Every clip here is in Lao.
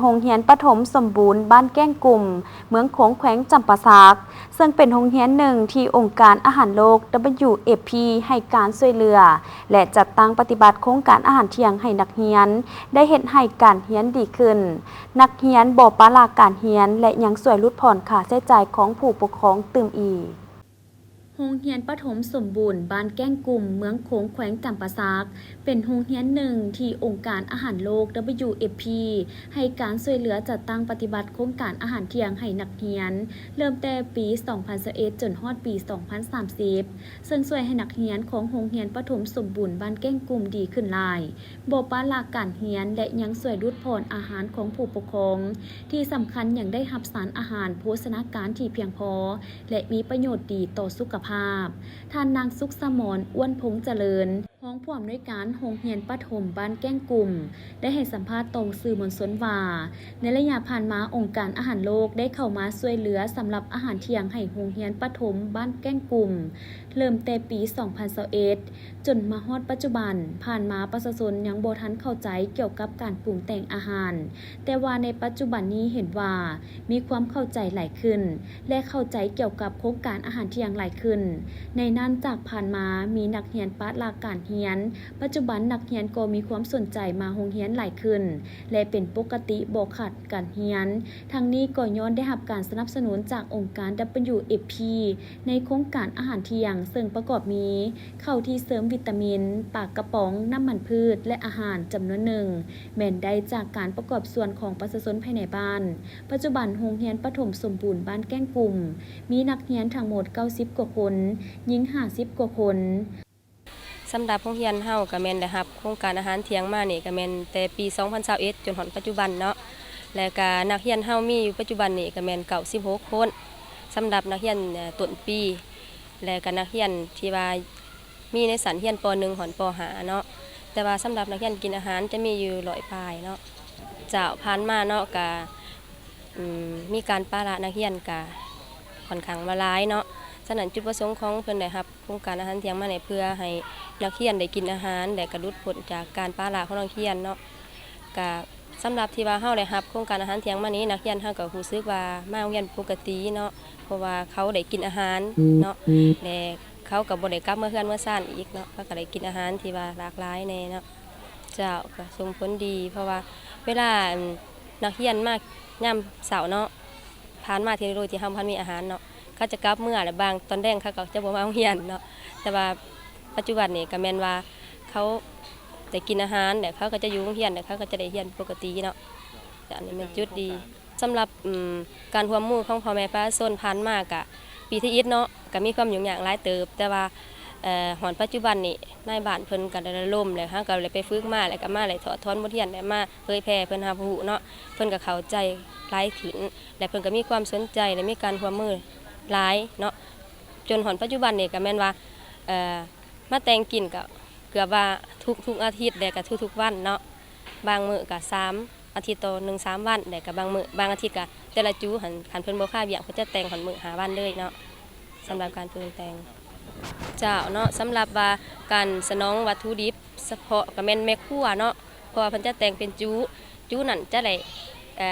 ໂຮງຮຽນປະຖົມສົມບູນບ້ານແກ້ງກຸ່ມ ເມືອງໂຂງ ແຂວງຈຳປາສັກ, ເຊິ່ງເປັນໂຮງຮຽນໜຶ່ງທີ່ອົງການອາຫານໂລກ WFP ໃຫ້ການຊ່ວຍເຫຼືອ ແລະ ຈັດຕັ້ງປະຕິບັດໂຄງການອາຫານທ່ຽງໃຫ້ນັກຮຽນ, ໄດ້ເຮັດໃຫ້ການຮຽນດີຂຶ້ນ. ນັກຮຽນບໍ່ປະລະການຮຽນ ແລະ ຍັງຊ່ວຍຫຼຸດຜ່ອນຄ່າໃຊ້ຈ່າຍຂອງຜູ້ປົກຄອງຕື່ມອີກ. ໂຮງຮຽນປະຖົມສົມບູນບ້ານແກ້ງກຸ່ມ ເມືອງໂຂງ ແຂວງຈຳປາສັກ ເປັນໂຮງຮຽນໜຶ່ງທີ່ອົງການອາຫານໂລກ WFP ໃຫ້ການຊ່ວຍເຫຼືອຈັດຕັ້ງປະຕິບັດໂຄງການອາຫານທ່ຽງໃຫ້ນັກຮຽນ ເລີ່ມແຕ່ປີສອງພັນຊາວເອັດ ຈົນຮອດປີສອງພັນສາມສິບ ເຊິ່ງຊ່ວຍໃຫ້ນັກຮຽນຂອງໂຮງຮຽນປະຖົມສົມບູນບ້ານແກ້ງກຸ່ມດີຂຶ້ນຫຼາຍ, ບໍ່ປະລະການຮຽນ ແລະ ຍັງຊ່ວຍຫຼຸດຜ່ອນອາຫານຂອງຜູ້ປົກຄອງ. ທີ່ສຳຄັນຍັງໄດ້ຮັບສານອາຫານໂພຊະນາການທີ່ພຽງພໍ ແລະ ມີປະໂຫຍດດີຕໍ່ສຸຂະພາບ. ທ່ານນາງ ສຸກສະໝອນ ອ້ວນພົງຈະເລີນ, ຮອງຜູ້ອຳນວຍການໂຮງຮຽນປະຖົມບ້ານແກ້ງກຸ່ມ ໄດ້ໃຫ້ສຳພາດຕໍ່ສື່ມວນຊົນວ່າ, ໃນໄລຍະຜ່ານມາ ອົງການອາຫານໂລກໄດ້ເຂົ້າມາຊ່ວຍເຫຼືອສຳລັບອາຫານທ່ຽງໃຫ້ໂຮງຮຽນປະຖົມບ້ານແກ້ງກຸ່ມ ເລີ່ມແຕ່ປີສອງພັນຊາວເອັດ ຈົນມາຮອດປັດຈຸບັນ, ຜ່ານມາປະຊາຊົນຍັງບໍ່ທັນເຂົ້າໃຈກ່ຽວກັບການປຸງແຕ່ງອາຫານ, ແຕ່ວ່າໃນປັດຈຸບັນນີ້ເຫັນວ່າມີຄວາມເຂົ້າໃຈຫຼາຍຂຶ້ນ ແລະ ເຂົ້າໃຈກ່ຽວກັບໂຄງການອາຫານທ່ຽງຫຼາຍຂຶ້ນ. ໃນນັ້ນຈາກຜ່ານມາມີນັກຮຽນປະລະການຮຽນ, ປັດຈຸບັນນັກຮຽນກໍມີຄວາມສົນໃຈມາໂຮງຮຽນຫຼາຍຂຶ້ນ ແລະ ເປັນປົກກະຕິບໍ່ຂາດການຮຽນ. ທັງນີ້ກໍຍ້ອນໄດ້ຮັບການສະໜັບສະໜູນຈາກອົງການ WFP ໃນໂຄງການອາຫານທ່ຽງ, ເຊິ່ງປະກອບມີ ເຂົ້າທີ່ເສີມວິຕາມິນ, ປາກະປ໋ອງ, ນ້ຳມັນພືດ ແລະ ອາຫານຈຳນວນໜຶ່ງ ແມ່ນໄດ້ຈາກການປະກອບສ່ວນຂອງປະຊາຊົນພາຍໃນບ້ານ. ປັດຈຸບັນໂຮງຮຽນປະຖົມສົມບູນບ້ານແກ້ງກຸ່ມ ມີນັກຮຽນທັງໝົດເກົ້າສິບກວ່າຄົນ, ຍິງຫ້າສິບກວ່າຄົນ. ສຳລັບໂຮງຮຽນເຮົາກະແມ່ນໄດ້ຮັບໂຄງການອາຫານທ່ຽງມານີ້ກະແມ່ນແຕ່ປີສອງພັນຊາວເອັດ ຈົນຮອດປັດຈຸບັນເນາະ, ແລະ ກະນັກຮຽນເຮົາມີຢູ່ປັດຈຸບັນນີ້ກະແມ່ນເກົ້າສິບຫົກຄົນ. ສຳລັບນັກຮຽນ ເອີ ຕົ້ນປີ ແລະ ກະນັກຮຽນທີ່ວ່າ ມີໃນຊັ້ນຮຽນ ປໍໜຶ່ງ ຮອດ ປໍຫ້າ ເນາະ, ແຕ່ວ່າສຳລັບນັກຮຽນກິນອາຫານຈະມີຢູ່ຮ້ອຍປາຍເນາະ. ເຈົ້າ, ຜ່ານມາເນາະ ກະ ອືມ ມີການປະລະນັກຮຽນກະຂ້ອນຂ້າງວ່າຫຼາຍເນາະ. ສະນັ້ນ ຈຸດປະສົງຂອງເພິ່ນໄດ້ຮັບໂຄງການອາຫານທ່ຽງມານີ້ ເພື່ອໃຫ້ນັກຮຽນໄດ້ກິນອາຫານ ແລະ ກະຫຼຸດພົ້ນຈາກການປະລະຂອງນັກຮຽນເນາະ. ກະ ສຳລັບທີ່ວ່າເຮົາໄດ້ຮັບໂຄງການອາຫານທ່ຽງມານີ້ ນັກຮຽນເຮົາກໍຮູ້ສຶກວ່າມາໂຮງຮຽນປົກກະຕິເນາະ, ເພາະວ່າເຂົາໄດ້ກິນອາຫານເນາະ ແລະ ເຂົາກໍບໍ່ໄດ້ກັບເມືອເຮືອນເມືອຊານອີກເນາະ, ເຂົາກໍໄດ້ກິນອາຫານທີ່ວ່າຫຼາກຫຼາຍແດ່ເນາະ. ເຈົ້າ, ກໍສົ່ງຜົນດີ ເພາະວ່າເວລາ ອັນ ນັກຮຽນມາຍາມເຊົ້າເນາະ, ຜ່ານມາເທື່ອໂດຍທີ່ເຮົາບໍ່ທັນມີອາຫານເນາະ, ເຂົາຈະກັບເມືອ ແລະ ບາງຕອນແລງເຂົາກໍຈະບໍ່ມາໂຮງຮຽນເນາະ. ແຕ່ວ່າປັດຈຸບັນນີ້ກໍແມ່ນວ່າເຂົາໄດ້ກິນອາຫານ ແລະ ເຂົາກໍຈະຢູ່ໂຮງຮຽນ ແລະ ເຂົາກໍຈະໄດ້ຮຽນປົກກະຕິເນາະ. ອັນນີ້ແມ່ນຈຸດດີ. ສຳລັບ ອືມ ການຮ່ວມມືຂອງພໍ່ແມ່ປະຊາຊົນ ຜ່ານມາກະ ປີທຳອິດເນາະ ກະມີຄວາມຫຍຸ້ງຍາກຫຼາຍເຕີບ, ແຕ່ວ່າ ເອີ ຮອດປັດຈຸບັນນີ້ ນາຍບ້ານເພິ່ນກະໄດ້ລະດົມ ແລະ ເຮົາກະໄດ້ໄປຝຶກມາ ແລະ ກະມາໄດ້ຖອດຖອນບົດຮຽນ ແລະ ມາເຜີຍແຜ່ເພິ່ນຮັບຮູ້ເນາະ, ເພິ່ນກະເຂົ້າໃຈຫຼາຍຂຶ້ນ ແລະ ເພິ່ນກະມີຄວາມສົນໃຈ ແລະ ມີການຮ່ວມມືຫຼາຍເນາະ. ຈົນຮອດປັດຈຸບັນນີ້ກະແມ່ນວ່າ ເອີ ມາແຕ່ງກິນກະເກືອບວ່າທຸກໆອາທິດ ແລະ ກະທຸກໆວັນເນາະ, ບາງມື້ກະສາມ ອາທິດຕໍ່ໜຶ່ງສາມວັນ ແລະ ກະບາງມື້ ບາງອາທິດກະແຕ່ລະຈຸຫັ້ນ ຄັນເພິ່ນບໍ່ຄາວຽກ ເພິ່ນຈະແຕ່ງຮອດມື້ຫ້າວັນເລີຍເນາະ. ສຳລັບການປຸງແຕ່ງ ເຈົ້າເນາະ, ສຳລັບວ່າການສະໜອງວັດຖຸດິບສະເພາະກະແມ່ນແມ່ຄົວເນາະ, ເພາະວ່າເພິ່ນຈະແຕ່ງເປັນຈຸ, ຈຸນັ້ນຈະໄດ້ ເອີ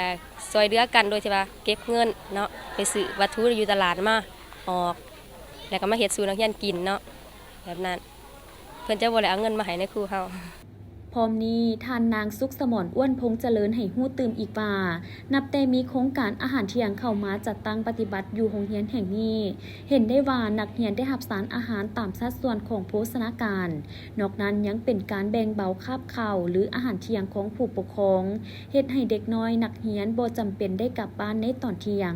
ຊ່ວຍເຫຼືອກັນໂດຍທີ່ວ່າເກັບເງິນເນາະ ໄປຊື້ວັດຖຸຢູ່ຕະຫຼາດມາອອກ ແລ້ວກໍມາເຮັດສູ່ນັກຮຽນກິນເນາະ ແບບນັ້ນ. ເພິ່ນຈະບໍ່ໄດ້ເອົາເງິນມາໃຫ້ນາຍຄູເຮົາ. ພ້ອມນີ້ ທ່ານນາງ ສຸກສະໝອນ ອ້ວນພົງຈະເລີນ ໃຫ້ຮູ້ຕື່ມອີກວ່າ ນັບແຕ່ມີໂຄງການອາຫານທ່ຽງເຂົ້າມາຈັດຕັ້ງປະຕິບັດຢູ່ໂຮງຮຽນແຫ່ງນີ້, ເຫັນໄດ້ວ່ານັກຮຽນໄດ້ຮັບສານອາຫານຕາມສັດສ່ວນຂອງໂພຊະນາການ. ນອກນັ້ນຍັງເປັນການແບ່ງເບົາຄາບເຂົ້າ ຫຼື ອາຫານທ່ຽງຂອງຜູ້ປົກຄອງ, ເຮັດໃຫ້ເດັກນ້ອຍນັກຮຽນບໍ່ຈຳເປັນໄດ້ກັບບ້ານໃນຕອນທ່ຽງ.